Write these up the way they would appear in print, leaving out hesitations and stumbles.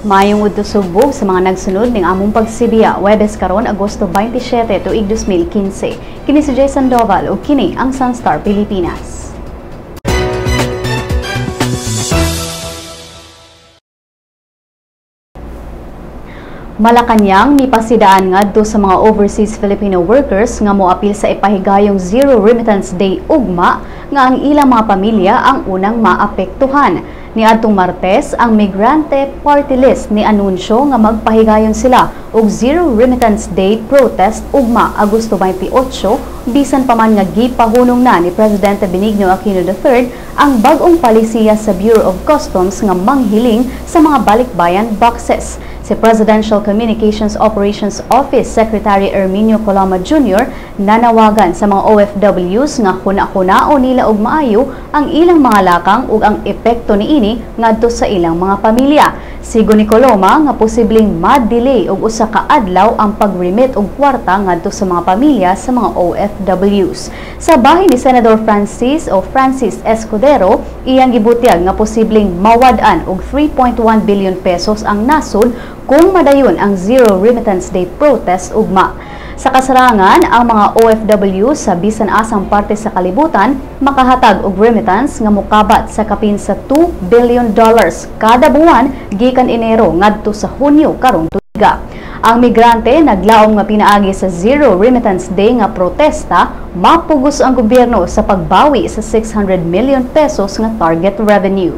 Maayong udto, Sugbo, sa mga nagsunod ning among pagsibiya, Webes karon, Agosto 27, tuig 2015. Kini si Jason Doval ug kini ang Sunstar Pilipinas. Malacañang mipasidaan ngadto sa mga overseas Filipino workers nga moapil sa ipahigayong Zero Remittance Day ugma nga ang ilang mga pamilya ang unang maapektuhan. Niadtong Martes, ang Migrante Party List ni anunsyo nga magpahigayon sila og Zero Remittance Day protest ugma, Agosto 28, bisan pa man nga gipahunong na ni Presidente Benigno Aquino III ang bag-ong palisiya sa Bureau of Customs nga manghiling sa mga balikbayan boxes. Si Presidential Communications Operations Office Secretary Herminio Coloma Jr. nanawagan sa mga OFWs nga huna-hunao nila og maayo ang ilang mga lakang ug ang epekto niini ngadto sa ilang mga pamilya. Sigo ni Coloma nga posibleng ma-delay og usa ka adlaw ang pag-remit og kwarta ngadto sa mga pamilya sa mga OFWs. Sa bahin ni Senador Francis o Francis Escudero, iyang gibutyag nga posibleng mawad-an og 3.1 billion pesos ang nasod kung madayon ang Zero Remittance Day protest ugma. Sa kasarangan, ang mga OFW sa bisan asang parte sa kalibutan makahatag og remittance nga mokabat sa kapin sa $2 billion kada buwan gikan Enero ngadto sa Hunyo karong tuiga. Ang migrante naglaom nga pinaagi sa Zero Remittance Day nga protesta, mapugos ang gobyerno sa pagbawi sa 600 million pesos nga target revenue.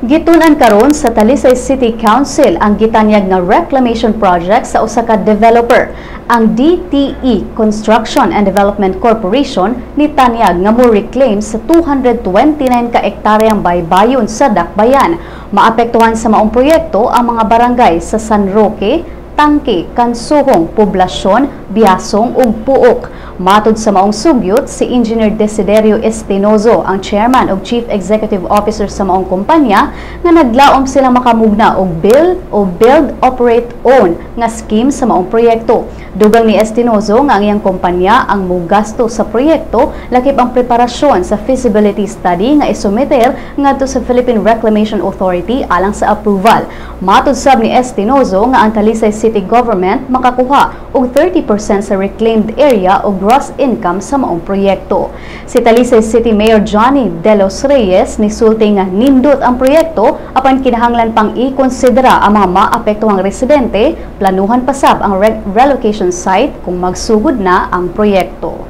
Gitun-an karon sa Talisay City Council ang gitanyag nga reclamation project sa usa ka developer. Ang DTE Construction and Development Corporation nitanyag nga mo reclaim sa 229 ka ektaryang baybayon sa Dakbayan. Maapektuhan sa maong proyekto ang mga barangay sa San Roque, Tangke, Kansuhong, Poblasyon, Biasong ug Puok. Matod sa maong sugyot, si Engineer Desiderio Estinozo ang chairman ug chief executive officer sa maong kumpanya nga naglaom sila makamugna og build o build, operate, own nga scheme sa maong proyekto. Dugang ni Estinozo nga ang iyang kumpanya ang mugasto sa proyekto, lakip ang preparasyon sa feasibility study nga isumiter ngadto sa Philippine Reclamation Authority alang sa approval. Matod sab ni Estinozo nga ang Talisay City Government makakuha og 30% sa reclaimed area o gross income sa maong proyekto. Si Talisay City Mayor Johnny De Los Reyes nisulti nga nindot ang proyekto, apan kinahanglan pang ikonsidera ang mga maapektuhang residente, planuhan pa sab ang relocation site kung magsugod na ang proyekto.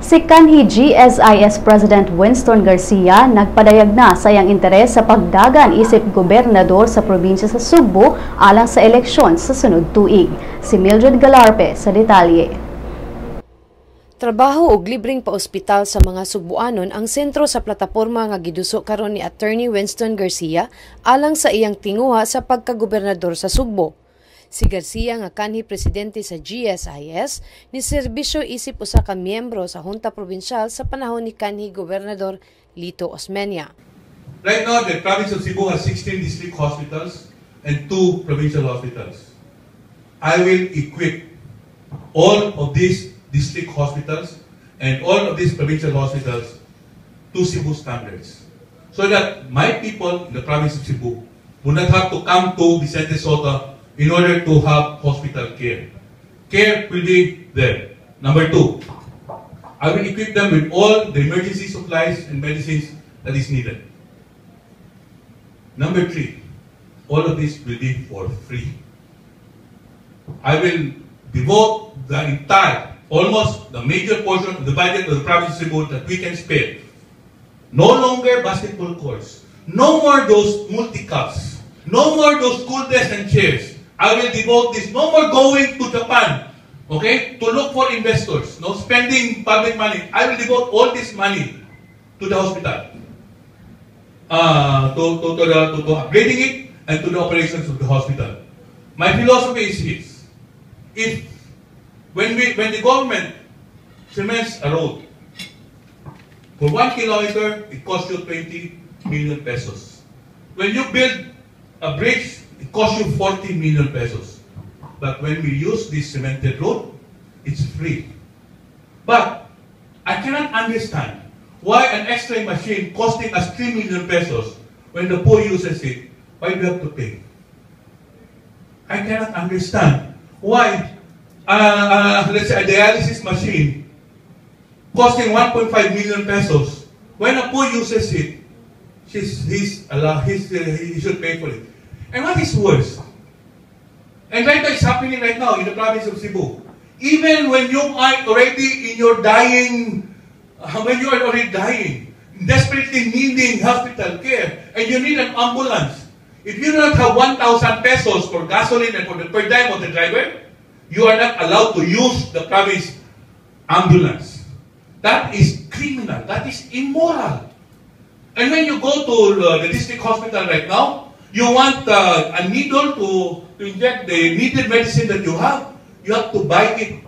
Si kanhi GSIS President Winston Garcia nagpadayag na sa iyang interes sa pagdagan isip gobernador sa probinsya sa Sugbo alang sa eleksyon sa sunod tuig. Si Mildred Galarpe sa detalye. Trabaho ug libreng paospital sa mga Sugbuanon ang sentro sa plataporma nga giduso karon ni Attorney Winston Garcia alang sa iyang tinguha sa pagkagobernador sa Sugbo. Si Garcia nga kanhi presidente sa GSIS ni serbisyo isip usa ka miyembro sa Junta Provincial sa panahon ni kanhi gobernador Lito Osmeña. Right now, the province of Cebu has 16 district hospitals and 2 provincial hospitals. I will equip all of these district hospitals and all of these provincial hospitals to Cebu standards, so that my people in the province of Cebu will not have to come to Vicente Sotto in order to have hospital care. Care will be there. Number 2, I will equip them with all the emergency supplies and medicines that is needed. Number 3, all of this will be for free. I will devote the entire, almost the major portion of the budget of the province of Cebu that we can spare. No longer basketball courts. No more those multi-cups. No more those school desks and chairs. I will devote this. No more going to Japan, okay, to look for investors, no spending public money. I will devote all this money to the hospital, to upgrading it and to the operations of the hospital. My philosophy is this: if when we when the government cements a road for 1 kilometer, it costs you 20 million pesos. When you build a bridge, it costs you 40 million pesos. But when we use this cemented road, it's free. But I cannot understand why an X-ray machine costing us 3 million pesos When the poor uses it, why do you have to pay? I cannot understand why, let's say, a dialysis machine costing 1.5 million pesos, when a poor uses it, he should pay for it. And what is worse, and right now it's happening right now in the province of Cebu, even when you are already in your dying, when you are already dying, desperately needing hospital care, and you need an ambulance, if you do not have 1,000 pesos for gasoline and for the per diem of the driver, you are not allowed to use the province ambulance. That is criminal. That is immoral. And when you go to the district hospital right now, you want a needle to inject the needed medicine that you have to buy it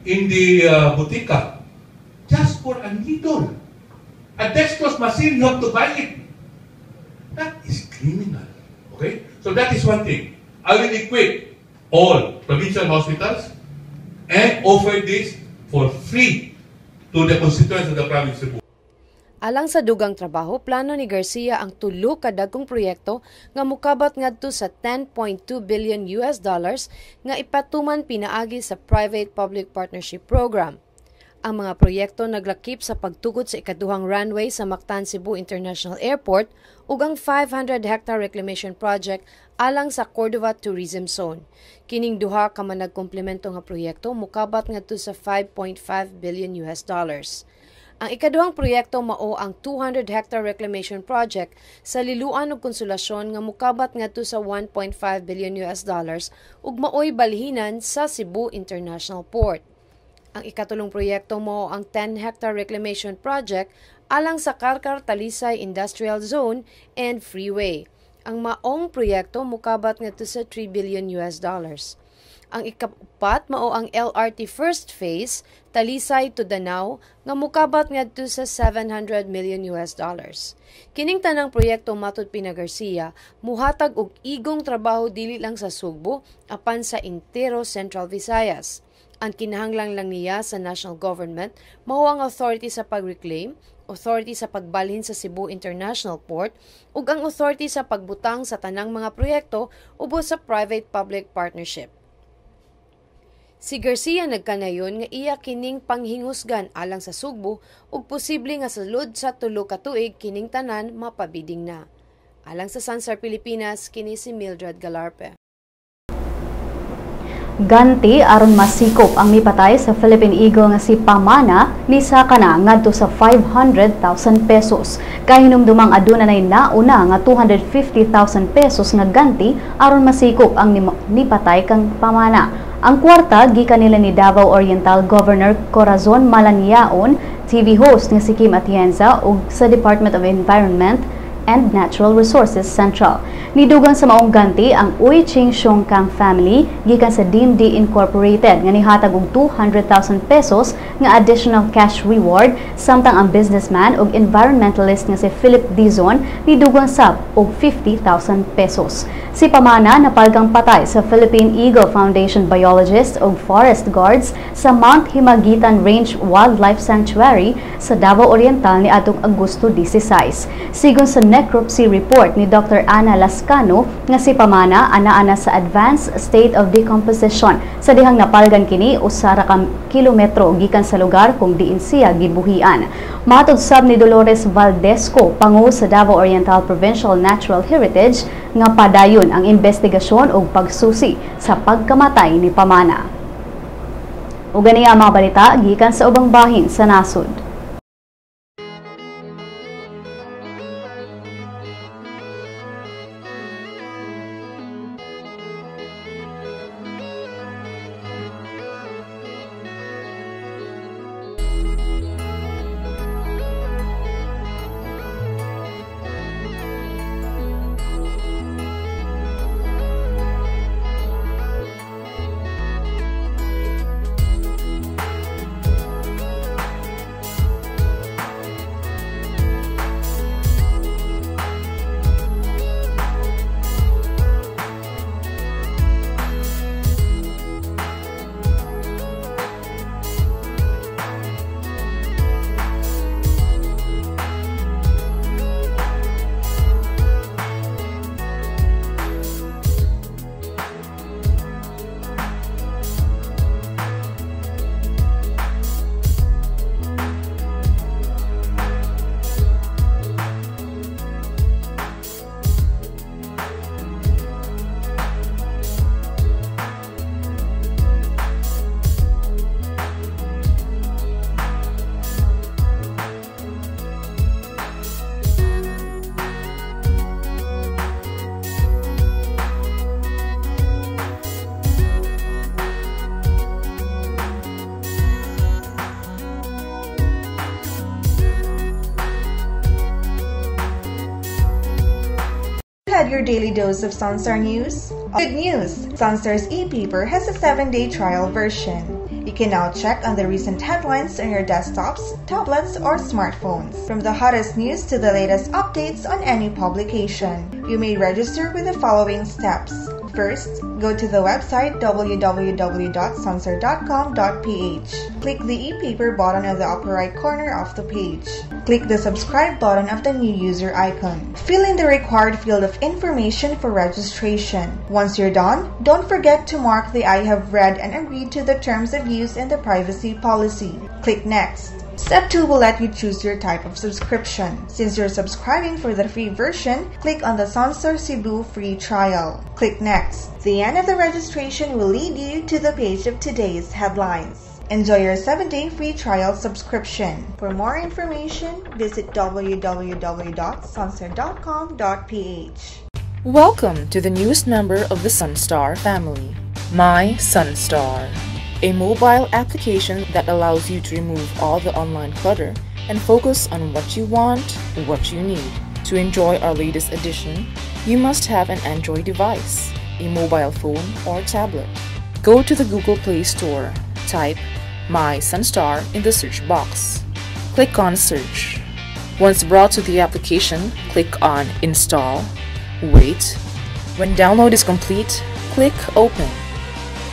in the botica. Just for a needle. A dextrose machine, you have to buy it. That is criminal. Okay? So that is one thing. I will equip all provincial hospitals and offer this for free to the constituents of the province of Cebu. Alang sa dugang trabaho, plano ni Garcia ang tulo ka dagkong proyekto nga mukabat ngadto sa $10.2 billion US nga ipatuman pinaagi sa Private-Public Partnership Program. Ang mga proyekto naglakip sa pagtugot sa ikaduhang runway sa Mactan Cebu International Airport ug ang 500-hectare reclamation project alang sa Cordova Tourism Zone. Kining duha ka managkomplemento nga proyekto mukabat ngadto sa $5.5 billion US. Ang ikaduhang proyekto mao ang 200-hectare reclamation project sa Liluan ug Konsolasyon nga mukabat ngadto sa $1.5 billion US ug maoy balhinan sa Cebu International Port. Ang ikatulong proyekto mao ang 10-hectare reclamation project alang sa Carcar Talisay Industrial Zone and Freeway. Ang maong proyekto mukabat ngadto sa $3 billion US. Ang ikapat mao ang LRT first phase Talisay to Danao nga mukabat ngadto sa $700 million US. Kining tanang proyekto matud pina Garcia muhatag og igong trabaho dili lang sa Sugbo apan sa entero Central Visayas. Ang kinahanglan lang niya sa national government mao ang authority sa pag-reclaim, authority sa pagbalhin sa Cebu International Port ug ang authority sa pagbutang sa tanang mga proyekto ubos sa private-public partnership. Si Garcia nagkanayon nga iya kining panghingusgan alang sa Sugbo ug posible nga sulod sa 3 ka tuig kining tanan mapabiding na. Alang sa Sansar Pilipinas, kini si Mildred Galarpe. Ganti aron masikop ang mipatay sa Philippine Eagle nga si Pamana nisaka na ngadto sa 500,000 pesos. Kahinumdumang aduna nay nauna nga 250,000 pesos nga ganti aron masikop ang nipatay kang Pamana. Ang kwarta gikan nila ni Davao Oriental Governor Corazon Malanyaon, TV host nga si Kim Atienza ug sa Department of Environment and Natural Resources Central. Nidugang sa maong ganti ang Uy Ching Siong Kang family gikan sa DMD Incorporated nga nihatag og 200,000 pesos nga additional cash reward, samtang ang businessman ug environmentalist nga si Philip Dizon nidugang sab og 50,000 pesos. Si Pamana napalgang patay sa Philippine Eagle Foundation biologist ug forest guards sa Mount Himagitan Range Wildlife Sanctuary sa Davao Oriental ni atong Agosto 16. Sigon sa necropsy report ni Dr. Ana Lascano nga si Pamana ana-ana sa advanced state of decomposition sa dihang napalgan kini usa ra ka kilometro gikan sa lugar kung diin siya gibuhian. Matod sab ni Dolores Valdesco, pangu sa Davao Oriental Provincial Natural Heritage, nga padayon ang investigasyon ug pagsusi sa pagkamatay ni Pamana. Ug ani ang mga balita gikan sa ubang bahin sa nasod. your daily dose of Sunstar News? Good news! Sunstar's e-paper has a 7-day trial version. You can now check on the recent headlines on your desktops, tablets, or smartphones. From the hottest news to the latest updates on any publication. You may register with the following steps. First, go to the website www.sunstar.com.ph. Click the e-paper button on the upper right corner of the page. Click the subscribe button of the new user icon. Fill in the required field of information for registration. Once you're done, don't forget to mark the I have read and agreed to the terms of use and the privacy policy. Click Next. Step 2 will let you choose your type of subscription. Since you're subscribing for the free version, click on the Sunstar Cebu free trial. Click Next. The end of the registration will lead you to the page of today's headlines. Enjoy your 7-day free trial subscription. For more information, visit www.sunstar.com.ph. Welcome to the newest member of the Sunstar family, My Sunstar, a mobile application that allows you to remove all the online clutter and focus on what you want, what you need. To enjoy our latest edition, you must have an Android device, a mobile phone or tablet. Go to the Google Play Store, type My Sunstar in the search box. Click on Search. Once brought to the application, click on Install. Wait. When download is complete, click Open.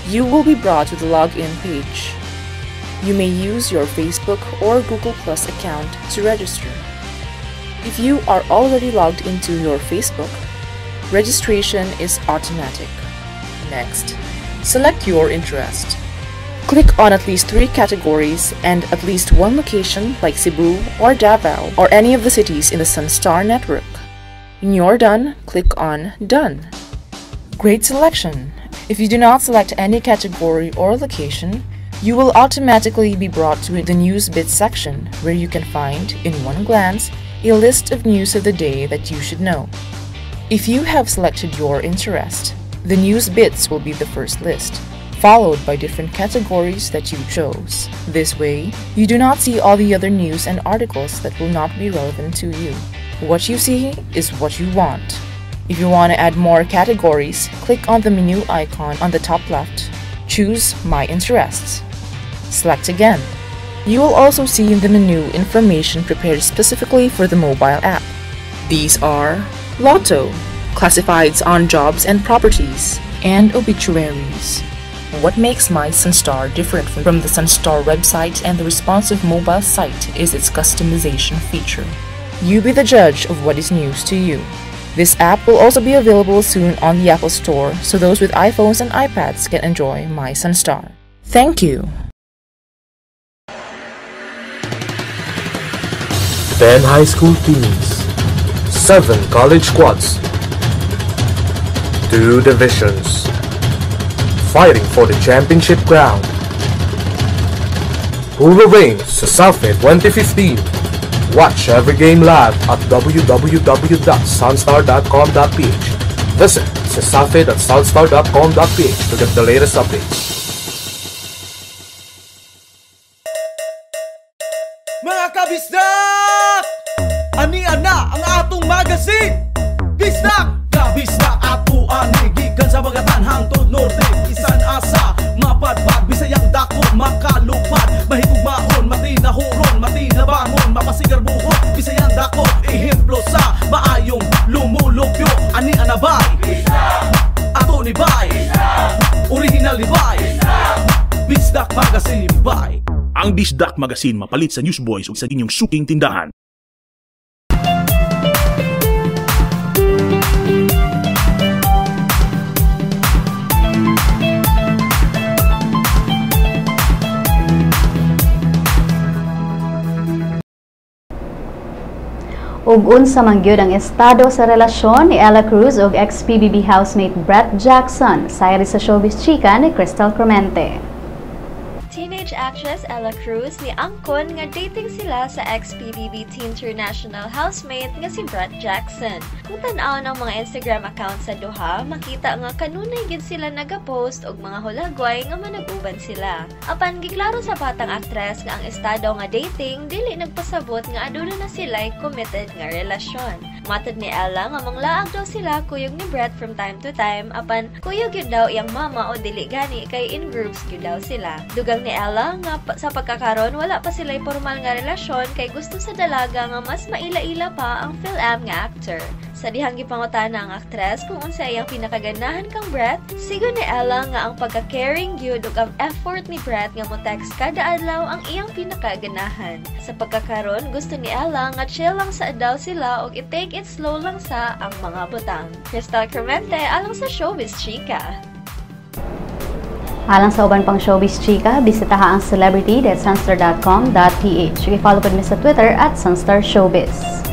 You will be brought to the login page. You may use your Facebook or Google Plus account to register. If you are already logged into your Facebook, registration is automatic. Next, select your interest. Click on at least 3 categories and at least 1 location like Cebu or Davao or any of the cities in the Sunstar network. When you're done, click on Done. Great selection! If you do not select any category or location, you will automatically be brought to the News Bits section where you can find, in one glance, a list of news of the day that you should know. If you have selected your interest, the News Bits will be the first list, followed by different categories that you chose. This way, you do not see all the other news and articles that will not be relevant to you. What you see is what you want. If you want to add more categories, click on the menu icon on the top left. Choose My Interests. Select again. You will also see in the menu information prepared specifically for the mobile app. These are Lotto, classifieds on jobs and properties, and obituaries. What makes My Sunstar different from the Sunstar website and the responsive mobile site is its customization feature. You be the judge of what is news to you. This app will also be available soon on the Apple Store, so those with iPhones and iPads can enjoy My Sunstar. Thank you! 10 high school teams, 7 college squads, 2 divisions, fighting for the championship crown. Who will reign Cesafi 2015? Watch every game live at www.sunstar.com.ph. Visit cesafi.sunstar.com.ph to get the latest updates. Mga kabisdak! Ania na ang atong magazine! Bisdak! Kabisdak ato ani gikan sa Bagatan hangtod Norte, isan asa mapadpad Bisayang dako makalupad mahigugmaon matinahuron matinabangon mapasigarbuhon Bisayang dako ehemplo sa maayong lumulupyo ani anabay ato ni bay original ni bay Bisdak Magazine bay. Ang Bisdak Magazine mapalit sa Newsboys ug sa inyong suking tindahan. Ug unsa man gyud ang estado sa relasyon ni Ella Cruz ug ex-PBB housemate Brett Jackson, sayri sa Showbiz Chika ni Crystal Clemente. Teenage actress Ella Cruz ni angkon nga dating sila sa ex-PBB Teen International housemate nga si Brett Jackson. Kung tan-awon ang mga Instagram account sa duha, makita nga kanunay gid sila nagapost og mga hulagway nga manag-uban sila. Apan giklaro sa batang aktres nga ang estado nga dating dili nagpasabot nga aduna na sila'y committed nga relasyon. Matod ni Ella nga manglaag daw sila kuyog ni Brett from time to time apan kuyog gyud daw iyang mama o dili gani kay in groups gyud daw sila. Dugang ni Ella nga sa pagkakaron wala pa sila'y formal nga relasyon kay gusto sa dalaga nga mas maila-ila pa ang Phil-Am nga actor. Sa dihang gipangutana ang aktres kung unsa iyang pinakaganahan kang Brett, sigo ni Ella nga ang pagka-caring gyud ug ang effort ni Brett nga mo-text kada adlaw ang iyang pinakaganahan. Sa pagkakaron, gusto ni Ella nga chill lang sa daw sila ug i-take it slow lang sa ang mga butang. Crystal Cremente alang sa Showbiz Chika. Alang sa uban pang Showbiz Chika, bisitaha ang celebrity.sunstar.com.ph. I-follow pod mi sa Twitter @SunstarShowbiz.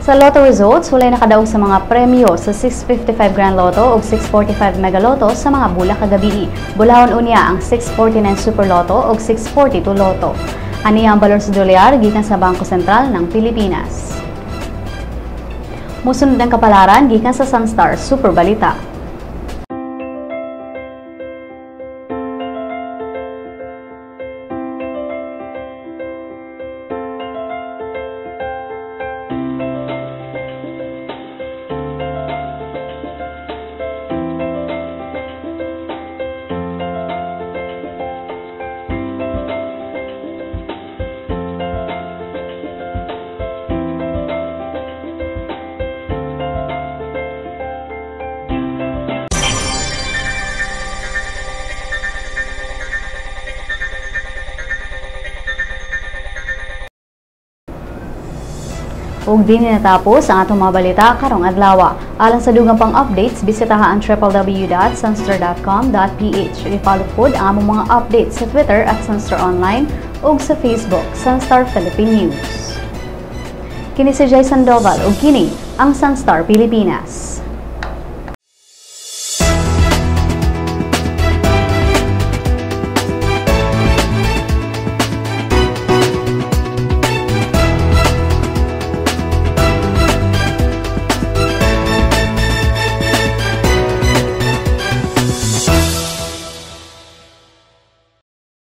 Sa Lotto results, walay nakadaog sa mga premyo sa 655 Grand Lotto ug 645 Mega Lotto sa mga bulak kagabii. Bulahon unya ang 649 Super Lotto ug 642 Lotto. Aniya ang balor sa dolyar gikan sa Bangko Sentral ng Pilipinas. Musunod ang kapalaran gikan sa Sunstar Super Balita. Ug dinhi natapos ang atong mga balita karong adlaw. Alang sa dugang pang updates, bisitaha ang www.sunstar.com.ph. I-follow pod ang among mga updates sa Twitter @SunstarOnline ug sa Facebook Sunstar Philippine News. Kini si Jay Sandoval ug kini ang Sunstar Pilipinas.